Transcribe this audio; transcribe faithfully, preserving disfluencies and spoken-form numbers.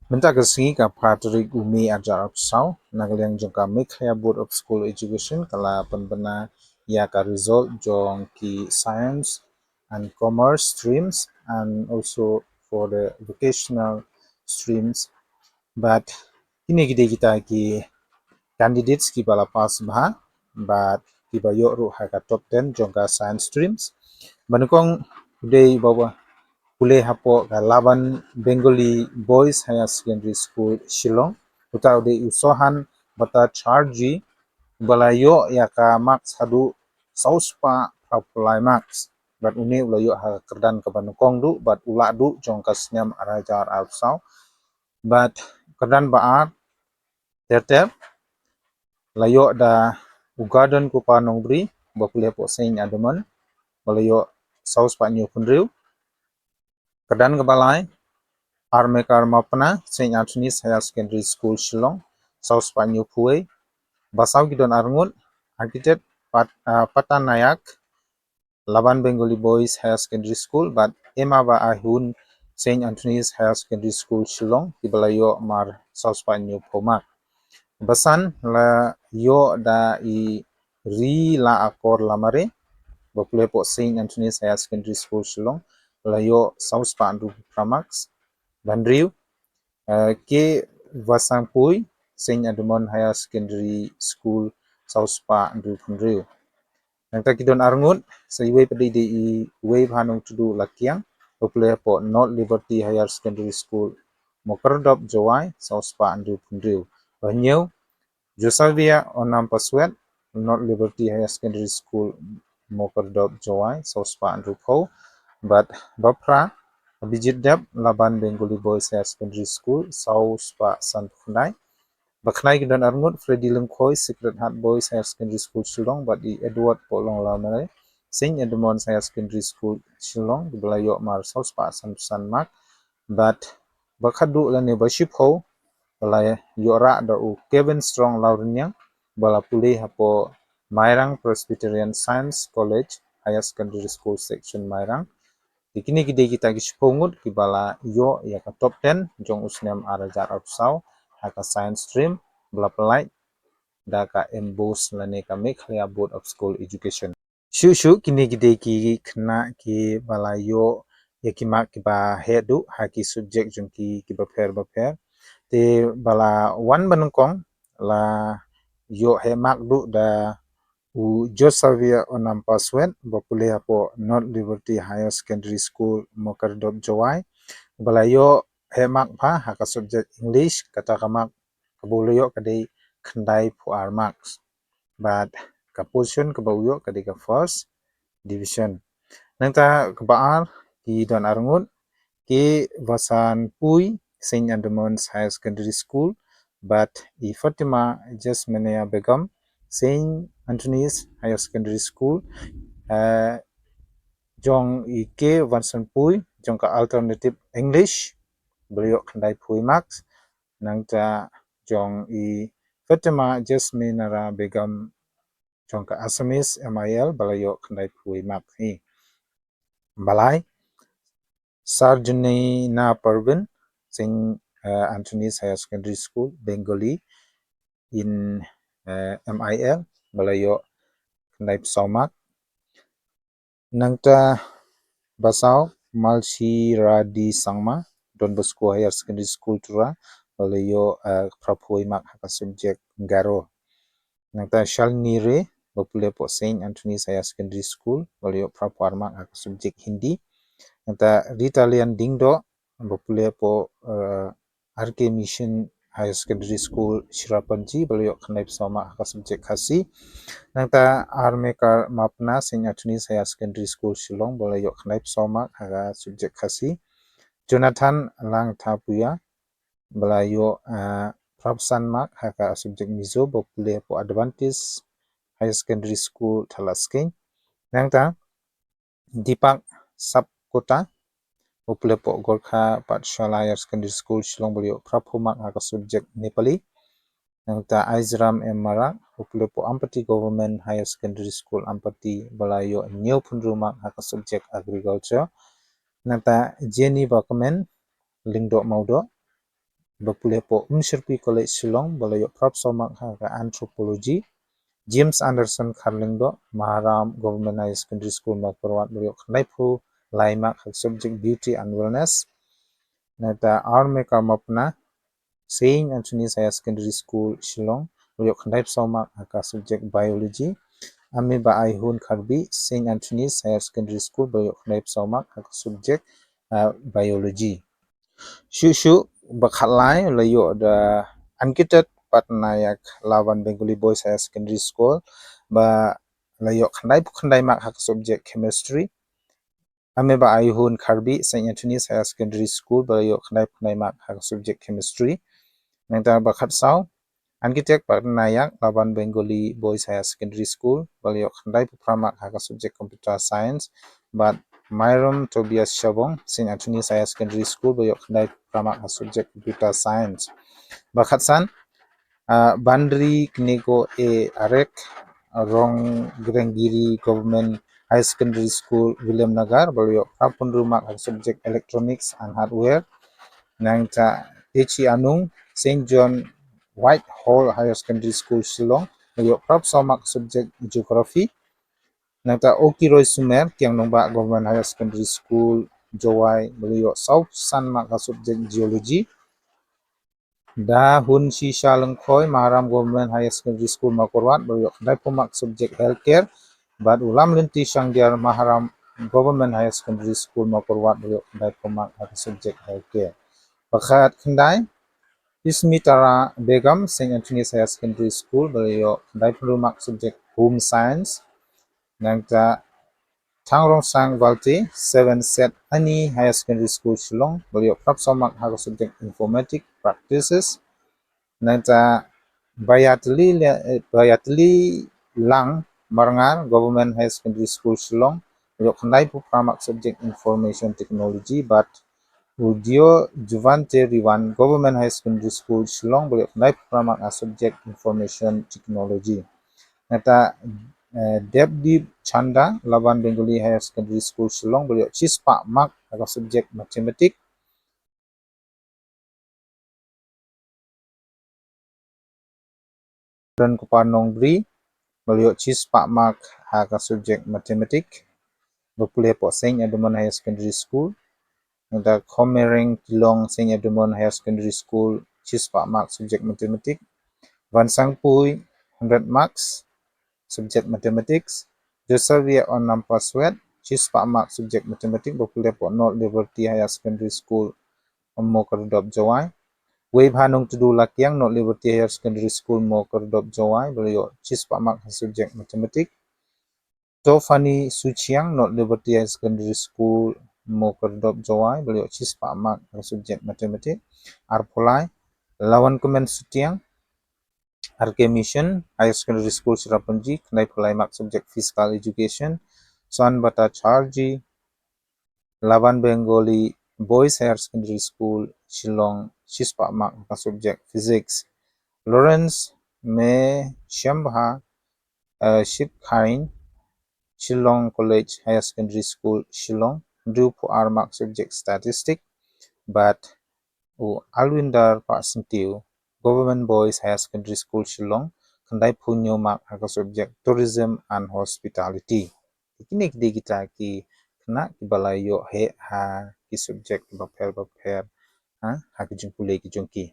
Mynta ka sngi ka phra tarik u May arhajar arphew saw, na ka liang jong ka Meghalaya Board of School Education ka la pynbna ïa ka result jong ki Science and Commerce streams and also for the vocational streams. But kine ki dei kita ki candidates kiba la pass bha, but kiba ïoh ruh ha ka top ten jong ka science streams. Ba nyngkong u dei uba pule hapoh ka Laban Bengali Boys Higher Secondary School, Shillong. Uta u dei u Sohan Bhattacharjee, uba la ïoh ïa ka marks haduh saw spah phra phew lai marks. But une u la ïoh ha ka kyrdan kaba nyngkong duh, but u lah duh jong ka snem arhajar arphew saw. But kyrdan ba ar ter ter la ïoh da u Gordon Kupa Nongbri, ba pule hapoh Saint Edmund, ba la ïoh saw spah hynñiew phew hynriew. Kyrdan kaba lai, Armekar Mapna, Saint Anthony's Higher Secondary School, Shillong, saw spah hynñiew phew wei. Ba saw ki don arngut, Architect Pat, ah, Patanayak, Laban Bengali Boys Higher Secondary School, bad Emma Ba Ahun, Saint Anthony's Higher Secondary School, Shillong, kiba la ïoh mar saw spah hynñiew phew mark. Ba san la ïoh da i Ri La Akor Lamare, ba pule hapoh Saint Anthony's Higher Secondary School, Shillong, la ïoh saw spah hynriew phew phra marks. Ba hynriew, eh, K Vasangpui, Saint Edmund Higher Secondary School, saw spah hynriew phew hynriew. Nangta ki don arngut, sa iwei pat i dei iwei Bhanung Tudu Lakiang, ba pule hapoh North Liberty Higher Secondary School, Mokordop Jowai, saw spah hynriew phew hynriew. Ba hynñiew, Josavia Onam Paswet, North Liberty Higher Secondary School, Mokordop Jowai, saw spah hynriew phew. Bad ba phra, Abhijit Deb, Laban Bengali Boys Higher Secondary School, saw spah san phew khyndai. Ba khyndai ki don arngut, Freddy Lyngkhoi, Sacred Heart Boys Higher Secondary School, Shillong, bad i Edward Polong Lamare, Saint Edmund's Higher Secondary School, Shillong, ba la ïoh mar saw spah san phew san mark. Bad ba khatduh lane ba shiphew, ba la ïoh rah da u Kevin Strong Lawriniang, ba la pule hapoh Mairang Presbyterian Science College Higher Secondary School Section, Mairang. Te kine ki dei kita ki shiphew ngut kiba la ïoh ïa ka top ten jong u snem arhajar arphew saw ha ka science stream, ba la pynlait da ka MBOSE lane ka Meghalaya Board of School Education. Shuh shuh kine ki dei ki khynnah kiba la ïoh ïa ki mark kiba heh duh ha ki subject jong ki kiba pher ba pher. Te ba la wan ba nyngkong la ïoh heh mark duh da u Josavia Onam Paswet, ba pule hapoh North Liberty Higher Secondary School, Mokordop Jowai, ba la ïoh heh mark bha ha ka subject English, kata ka mark kaba u la ïoh ka dei khyndai phew ar marks. Bad ka position kaba u ïoh ka dei ka first division. Nangta kaba ar ki don arngut, K Vasanpui, Saint Edmund's Higher Secondary School, bad i Fatima Jasmina Begum, Saint Anthony's Higher Secondary School, eh, jong i K Vasanpui jong ka alternative English, ba la ïoh khyndai phew marks. Nangta jong i Fatima Jasmina Begum jong ka Assamese M I L, ba la ïoh khyndai phew mark hi. Ba lai, Sarjunina Parvin, Saint, eh, Anthony's Higher Secondary School, Bengali, in, eh, M I L, ba la ïoh khyndai phew saw mark. Nangta ba saw, Malshi Radi Sangma, Don Bosco Higher Secondary School, Tura, ba la ïoh, eh, phra phew mark ha ka subject Garo. Nangta Shalini Ray, ba pule hapoh Saint Anthony's Higher Secondary School, ba la ïoh phra phew ar mark ha ka subject Hindi. Nangta Rita Lian Dingdo, ba pule hapoh, eh, R K Mission Higher Secondary School, Cherrapunji, ba la ïoh khyndai phew saw mark ha ka subject Khasi. Nangta Armekar Mapna, Saint Anthony's Higher Secondary School, Shillong, ba la ïoh khyndai phew saw mark ha ka subject Khasi. Jonathan Langthapuia, ba la ïoh, eh, phra phew san mark ha ka subject Mizo, ba pule hapoh Adventist Higher Secondary School, Thadlaskeiñ. Nangta Deepak Sapkota, ba pule hapoh Gorkha Pathshala Higher Secondary School, Shillong, ba la ïoh phra phew mark ha ka subject Nepali. Nangta Aizaram M Marak, ba pule hapoh Ampati Government Higher Secondary School, Ampati, ba la ïoh hynñiew phew hynriew mark ha ka subject Agriculture. Nangta Jenny Bakmen Lyngdoh Mawdoh, ba pule hapoh Umshyrpi College Shillong ba la ïoh phra phew saw mark ha ka Anthropology. James Anderson Kharlyngdoh, Maharam Government Higher Secondary School Mawkyrwat, ba la ïoh khyndai phew lai mark ha ka subject Beauty and Wellness. Nangta R Mekamapna, Saint Anthony's Higher Secondary School Shillong, ba la ïoh khyndai phew saw mark ha ka subject Biology. Ameba Aihun Kharbi, Saint Anthony's Higher Secondary School, ba la ïoh khyndai phew saw mark ha ka subject, ah, Biology. Shuh shuh ba khatlai la ïoh da Ankitet Patnaik, Laban Bengali Boys Higher Secondary School, ba la ïoh khyndai phew khyndai mark ha ka subject Chemistry. Ameba Aihun Kharbi, Saint Anthony's Higher Secondary School, ba la ïoh khyndai phew khyndai mark ha ka subject Chemistry. Nangta ba khatsaw, Ankitet Patnaik, Laban Bengali Boys Higher Secondary School, ba la ïoh khyndai phew phra mark ha ka subject Computer Science. Bad Myrom Tobias Shabong, Saint Anthony's Higher Secondary School, ba la ïoh khyndai phew phra mark ha subject Computer Science. Ba khatsan, ah, Banri Knigo A Arek, Rongrengiri Government Higher Secondary School, William Nagar, ba la ïoh phra phew hynriew mark ha subject Electronics and Hardware. Nangta Techi Anung, Saint John Whitehall Higher Secondary School Shillong, ba la ïoh phra phew saw mark subject Geography. Nangta Oki Roy Sumer, Kiang Nangbah Government Higher Secondary School Jowai, ba la ïoh saw phew san mark ha subject Geology. Da Hun Shisha Lyngkhoi, Maharam Government Higher Secondary School Mawkyrwat, ba la ïoh khyndai phew mark subject Healthcare. Bad u Lamlynti Shangdiar, Maharam Government Higher Secondary School Mawkyrwat, ba la ïoh khyndai phew mark ha ka subject Healthcare. Ba khatkhyndai, Ismitara Begum, Saint Anthony's Higher Secondary School, ba la ïoh khyndai phew hynriew mark subject Home Science. Nangta Thangrongsang Valte, Seven Set Ani Higher Secondary School Shillong, ba la ïoh phra phew saw mark ha ka subject Informatic Practices. Nangta Bayatli Le-, eh, Bayatli Lang Marngar, Government Higher Secondary School Shillong, ba la ïoh khyndai phew phra mark subject Information Technology. Bad u Dio Juvante Riwan, Government Higher Secondary School Shillong, ba la ïoh khyndai phew phra mark ha subject Information Technology. Nangta, eh, Debdeep Chanda, Laban Bengali Higher Secondary School Shillong, ba la ïoh shispah mark ha ka subject Mathematics. Donkupar Nongbri, ba la ïoh shispah mark ha ka subject Mathematics, ba pule hapoh Saint Edmund Higher Secondary School. Nangta Khomereng Tilong, Saint Edmund Higher Secondary School, shispah mark subject Mathematics. Vansangpui, hundred marks, subject Mathematics. Josavia Onampa Swet, shispah mark subject Mathematics, ba pule hapoh North Liberty Higher Secondary School, Mawkyrdop Jowai. Weibha Nongtudu Lakiang, North Liberty Higher Secondary School, Mawkyrdop Jowai, ba la ïoh shispah mark ha subject Mathematics. Tofani Suchiang, North Liberty Higher Secondary School, Mawkyrdop Jowai, ba la ïoh shispah mark ha subject Mathematics. Arphew lai, Lawankmen Suchiang, R K Mission Higher Secondary School, Cherrapunji, khyndai phew lai mark subject Physical Education. Suanbata Chatterjee, Laban Bengali Boys Higher Secondary School, Shillong, shispah mark ha subject Physics. Lawrence Me Shambha, eh, Shipkhain, Shillong College Higher Secondary School, Shillong, hynriew phew ar mark subject Statistics. Bad u Alwindar Pasyntiew, Government Boys Higher Secondary School, Shillong, khyndai phew hynñiew mark ha ka subject Tourism and Hospitality. Kine ki dei kita ki khynnah kiba la ïoh heh ha ki subject bapher bapher, ha, ha ki jingpule ki jong ki.